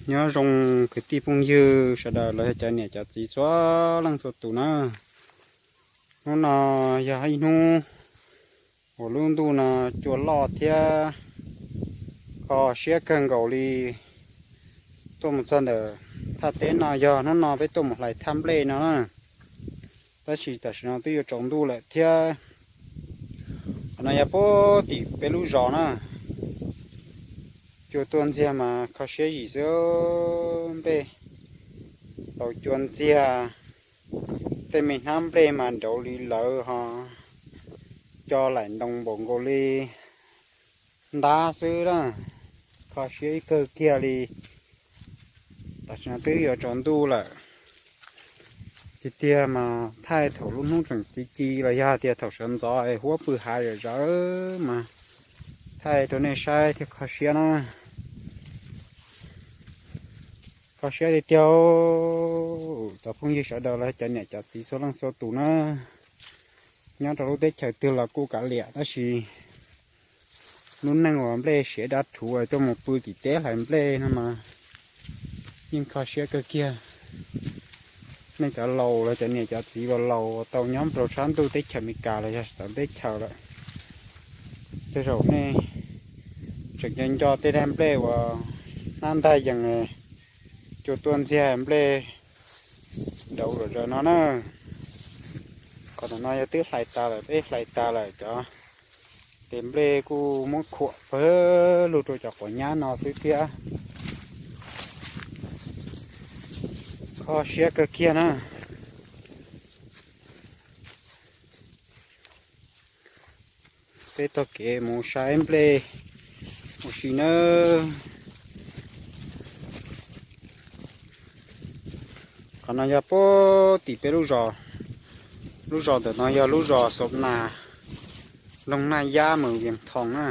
Nyob zoo kwv tij phooj ywg sawv daws los yog cov niam cov txiv txhua leej txhua tus na. Hnub no yog ib hnub uas lub ntuj no cua loj thiab kho siab kawg nkaus li. Tuaj mus txog ntawm thaj teb no yog hnub no peb tuaj mus hlais thaj nplej no na, tab sis tam sim no twb yuav tsaus ntuj lawm thiab. Qhov no yog puag tim peb lub zos na. Cua tuaj ntxiag mas kho siab zim xwb. Nplej tau cua ntxiag, tej me hnab nplej mas nraud li lawv ho co laim ntoo npaum nkaus li ntab xwb na. Kho siab ib kawg kiag li. Tam sim no twb yuav tsaus ntuj lawm. Tiag tiag mas thaij thaum lub hnub tseem ci ci los yog tias thaum sawv ntxov es huab pw hav zom zaws mas thaij rau nej saib thiaj kho siab na. Kho siab tiag tiag. Cov phooj ywg sawv daws los cov niam cov txiv txhua leej txhua tus na, nyob rau lub teb chaws twg los kuj kav liam, tab sis lub neej uas nplej siav dab rhuv tuaj mus pw tim teb hlais nplej no mas yeej kho siab kawg kiag. Nej cov laus los cov niam cov txiv uas laus uas tau nyob rau sab ntuj teb chaws Amelikas los yog txawv teb chaws lawm, tej zaum nej tseem nco nco tej daim nplej uas hnab ntaj yees cua tuaj ntxiag nplej nraud zom zaws no na. Qhov ntawm no yog twb hlais tas lawm, peb hlais tas lawm, cov tes nplej kuj muab khuam pawg lug rau cov quav nyab no xwb thiab. Kho siab kawg kiag na. Peb taug kev mus saib nplej ua si nawb. Qhov no yog puag tim peb lub zos. Lub zos ntawm no yog lub zos Xaum Nas, Loog Naj Yab mus Vias Thoos na.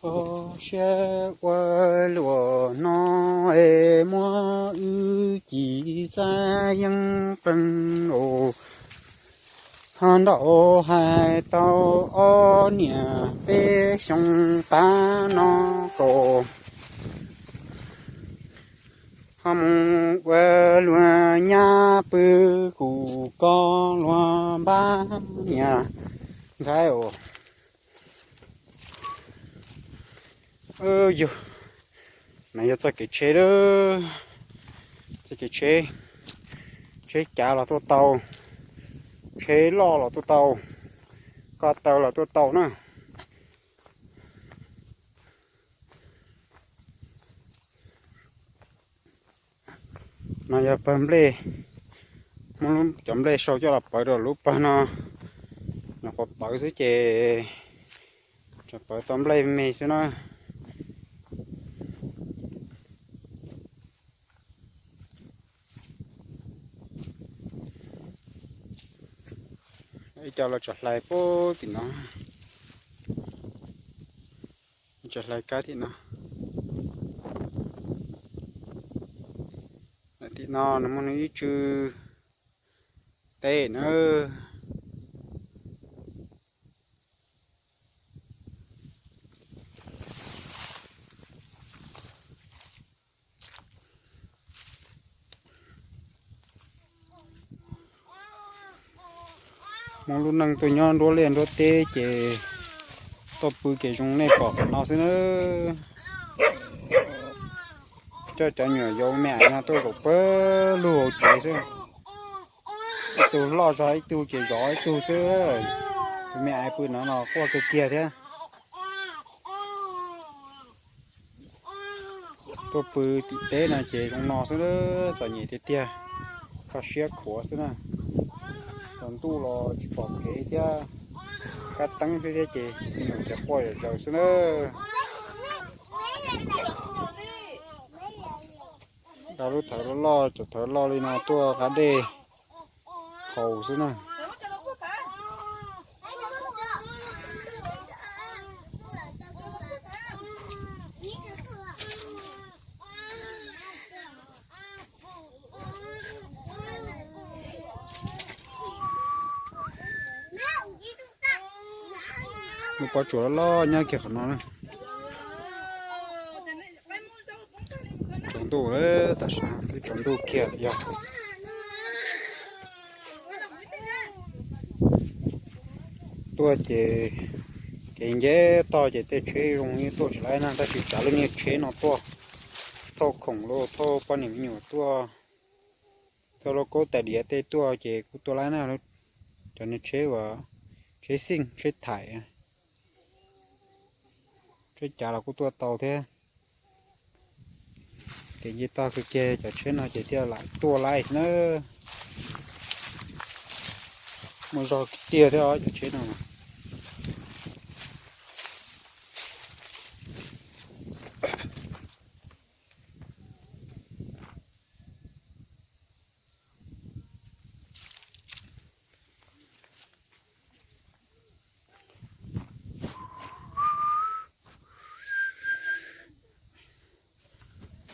Kho siab ua luaj no es muab wb ci xav yeej plees os. Ho nraum hais tau ob niam peb xyoo tav no kaus, ho mus ua luag nyab pw kuv koj luag npab niam ntxhais os. Yog, no yog txoj kev tsheb lawm. Txoj kev tsheb, tsheb cav los tuaj tau, tsheb loj los tuaj tau, ko taw los tuaj tau na. No yog pawg nplej, muab cov nplej sau coj los pawv rau lub pawg no, nyuam qhuav pawv xwb ces tsuas pawv tau nplej me xwb na. Ib co los tseem hlais puag tim no, tseem hlais kab tim no. Tim no nws muaj nws ib tsw teb na. Muaj lub neej tuaj nyob nruab liaj nruab teb ces tuaj pw kev zoo nej pom no xwb na. Coj cov nyuam yaus me ais no tuaj zaum pawg lug hauv tsev xwb. Ib tug loj zog ib tug ces zov ib tug xwb. Tus me ais pw no no quaj kiag kiag thiab. Tuaj pw tim teb no ces zoo no xwb, txom nyem tiag tiag, kho siab khuav xwb na. Tsaus ntuj los tsis pom kev thiab, kab teeb xwb thiab ces me nyuam ces quaj zom zaws xwb na. Rau lub thawv loj loj, cov thawv loj li no tuaj qab dej haus xwb na. Lub pob tsuas loj loj nyob kiag qhov no na. Tsaus ntuj lawm, tam sim no twb tsaus ntuj kiag lawm yog. Tuaj ces kev nce toj ces tej tsheb zoo yeej tuaj tsis laib na, tab sis tsav lub niag tsheb no tuaj thauj khoom los thauj poj niam me nyuam tuaj, thauj lauj kaub tais diav tej tuaj ces kuj tuaj laib na. Cov niag tsheb uas tsheb xij tsheb thaim, tsheb cav los kuj tuaj tau thiab. Ces nce toj kawg kiag cov tsheb no ces thiaj lam tuaj laib na. Muaj zog tiag thiab os cov tsheb no.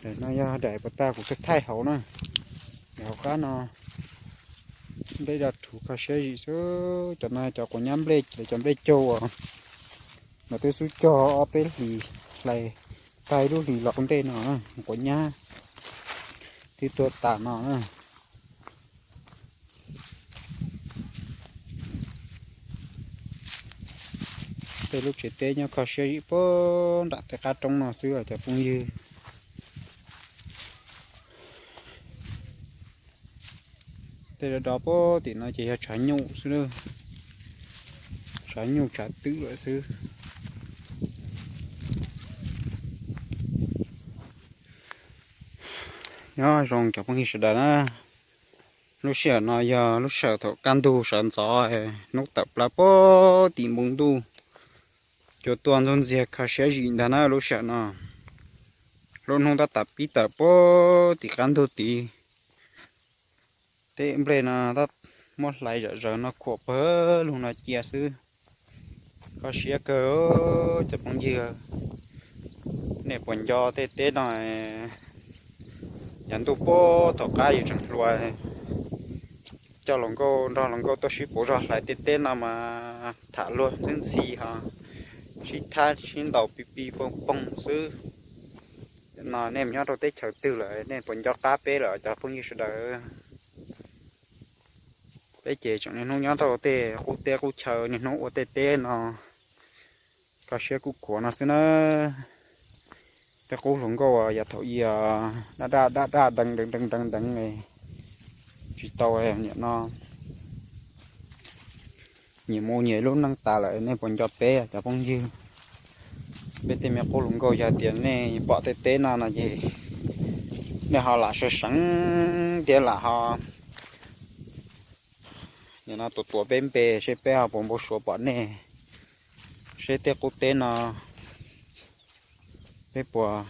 Daim no yog daim puas tag kuv thaij hauv na. Daim hauv qab no nplej daj rhuv kho siab zim xwb. Cov no cov quav nyab nplej, cov nplej caug uas mas twb xub cog ob peb hlis, hlais tag ib lub hlis los ua ntej no, quav nyab twb tuag tas no. Tej lub tsev teb nyob kho siab zim puag nram tej qab roob no xwb os cov phooj ywg. Tej do do puag tim no ces yog tshav nyuj xwb, tshav nyuj tshav twm lawm xwb. Nyob zoo cov phooj ywg sawv daws na, lub sij hawm no yog lub sij hawm thaum kaj ntug sawv ntxov, hnub tawm plaws puag tim npoo ntuj, cua tuaj ntxuag ntxiag kho siab zim ntag na lub sij hawm no. Lub hnub tab tom pib tawm puag tim qab ntug tid. Tej nplej no tab muab hlais zom zaws no khuam pawg lug no cia xwb. Kho siab kawg cov phooj ywg, nej puas nco tej teb no? Yav ntuj puag thaum qab yus tseem hluas, coj hluas nkauj nrog hluas nkauj tuaj sib pauv zog hlais tej teb no mas tham luag ntxhi ntxhi ho sib thab sib ntaus pig pig poog poog xwb. No nej nyob rau teb chaws twg lawm, nej puas nco qab peb lawm cov phooj ywg sawv daws? Peb ces tseem niaj hnub nyob rau tej qub teb qub chaw, niaj hnub ua tej teb no, kho siab kuj khuav no xwb na. Tej qub hluas nkauj yav thaum ub daj daj daj daj deev deev deev deev deev, tsis tau, nim no nyias mus nyias lub neej tas lawm, nej puas nco peb cov phooj ywg? Peb tej me qub hluas nkauj yog tias nej pom tej teb no no ces nej ho lam sawv seev thiab lam ho nim no tuav tuav peb npe seb peb ho puas npau suav pom nej, seb tej qub teb no peb puas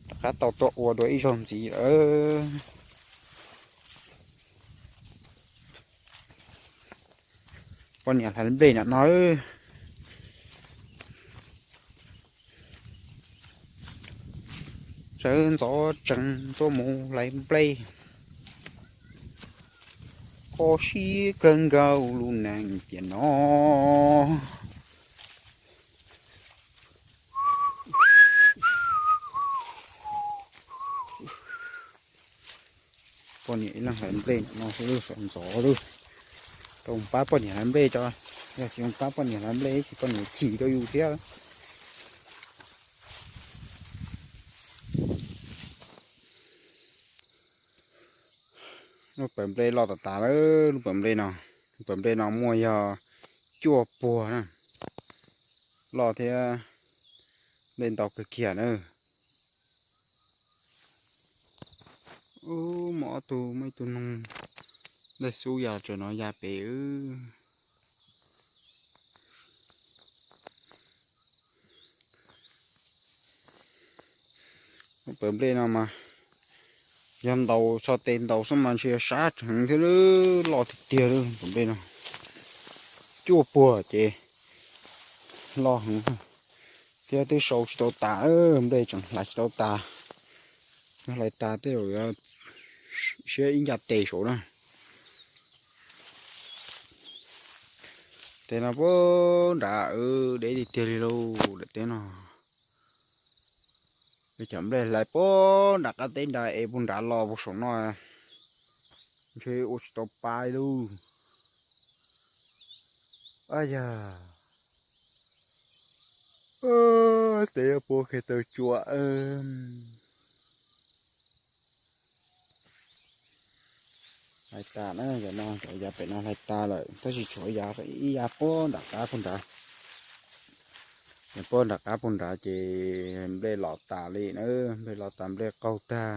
rov qab tau tuaj ua dua ib zaug ntxiv lawm. Poj niam hlais nplej no no, sawv ntxov tsees tuaj mus hlais nplej, kho siab kawg nkaus lub neej tiam no. Poj niam ib leeg hlais nplej no xwb, sawv ntxov lawm. Tau pab poj niam hlais nplej tso, yog tsis pab poj niam hlais nplej tsis poj niam chim rau yus thiab. Lub pawg nplej loj tas tas lawm, lub pawg nplej no, lub pawg nplej no muaj yog cuaj puag na, loj thiab nplej ntau kawg kiag na. Ub, muaj ob tug, muaj ib tug noog dawb xub ya tsaws no ya pem. Lub pawg nplej no mas yog ntaus txog tes ntaus xwb mas ntshe sab heev thiab, loj tiag tiag li pawg nplej no. Cuaj puag ces loj heev thiab twb sau tsis tau tas, nplej tseem hlais tsis tau tas. Yog hlais tas tej zaum yuav siab ib ncaj tes saud na. Teb no puag nrad, deb tiag tiag li lauj, daim teb no. Cov nplej hlais puag nram qab teb nrad es puag nrad los puag saum no, ntshe ua tsis tau pa li lauj. Aj yam, teb puag kiag taw tsua. Hlais tas na, cov no cov yav pem no hlais tas lawm, tab sis tshuav yav ib yav puag nram qab puag nrad. Yav puag nram qab puag nrad ces nplej los tas li na, nplej los tas, nplej qaug tag,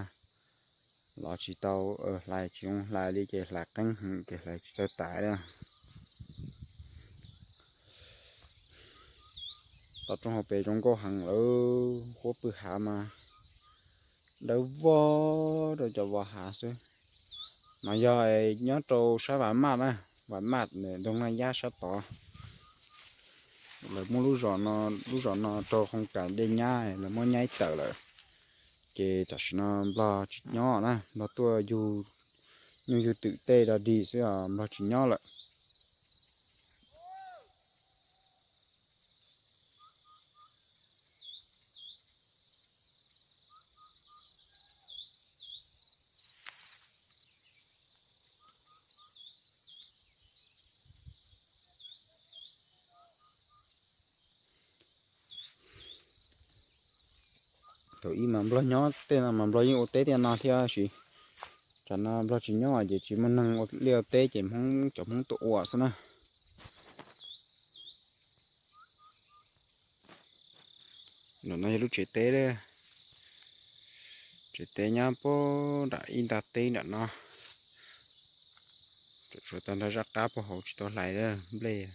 los tsis tau, hlais tsis zoo hlais li ces hlais qeeb heev ces hlais tsis txawj tas na. Toj roob hauv pes zoo nkauj heev lawm, huab pw hav mas dawb vog rau cov vos hav xwb. No yog nyob rau sab Vam Maj na, Vam Maj ntawm Ntoo Naj Yab sab tod. Lawv muab lub zos no, lub zos no rau qhoo kas dej nyab, lawv muab nyab ib tawm lawm. Ces tam sim no Nplog tsis nyob na, Nplog tuaj yug nyuj yug twm tej rau dig xwb os, Nplog tsis nyob lawm. Thaum ub mas Nplog nyob tej no mas Nplog yeej ua teb tej no thiab, tab sis tam no Nplog tsis nyob ces tsis muaj neeg ua liaj ua teb ces Hmoob, cov Hmoob tuaj ua xwb na. Ntawm no yog lub tsev teb, tsev teb nyob puag nram ib nta teb nram no. Tshuav tau nrog zaj qab puag hauv tsis tau hlais nplej.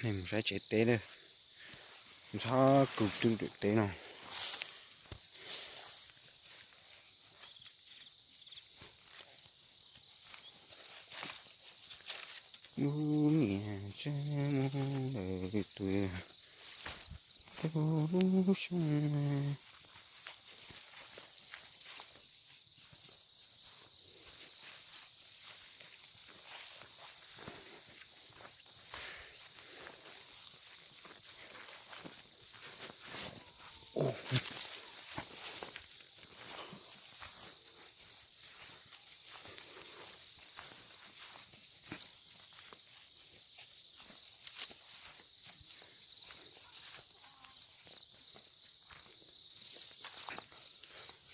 Nej mus saib tsev teb, ntxhab kawg twb tsev teb no. Lub niam tsev mus lawm tus, lub xyoo.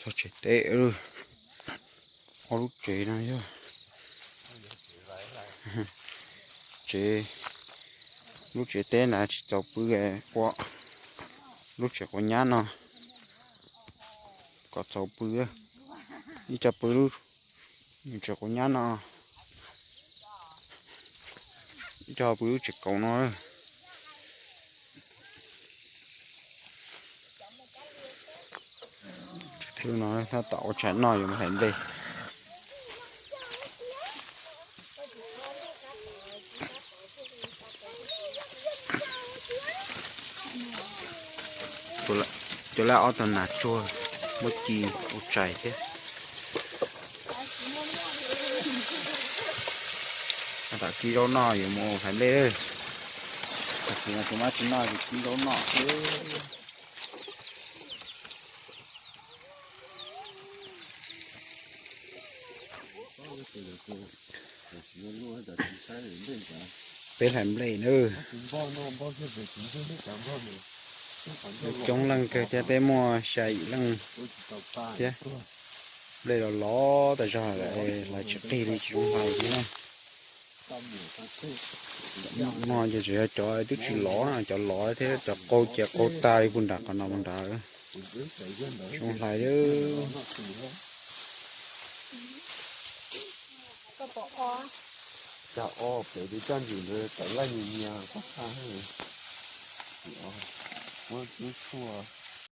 Txog tsev teb, ob lub tsev no yog tsev, lub tsev teb na tsis txaus pw, ua lub tsev quav nyab no kom txaus pw, ib co pw lub tsev quav nyab no, ib co pw lub tsev kauv no. Tsev no tab tom ua tshais noj yuav mus hlais nplej. Cov laj ob tug nas tsuag muab ci ua tshais thiab. Tab tom kib zaub noj yuav mus hlais nplej. Tam sim no tus mab tsis noj ces kib zaub noj xwb. Peb hlais nplej na. Coob leej kawg thiab, peb muaj xya yim leej thiab. Nplej los lov tas zog lawm, hlais tsis qig li, tsis zoo hlais li na. No ces tseem yog cov twb tsis lov na, cov lov thiab cov qaug ces qaug tag li puag nram qhov no puag nrad. Tsis zoo hlais li. Cag o pem tus caj ntswg ntawd tawm laij nyias nyias pob txha, muab cub tshuaj.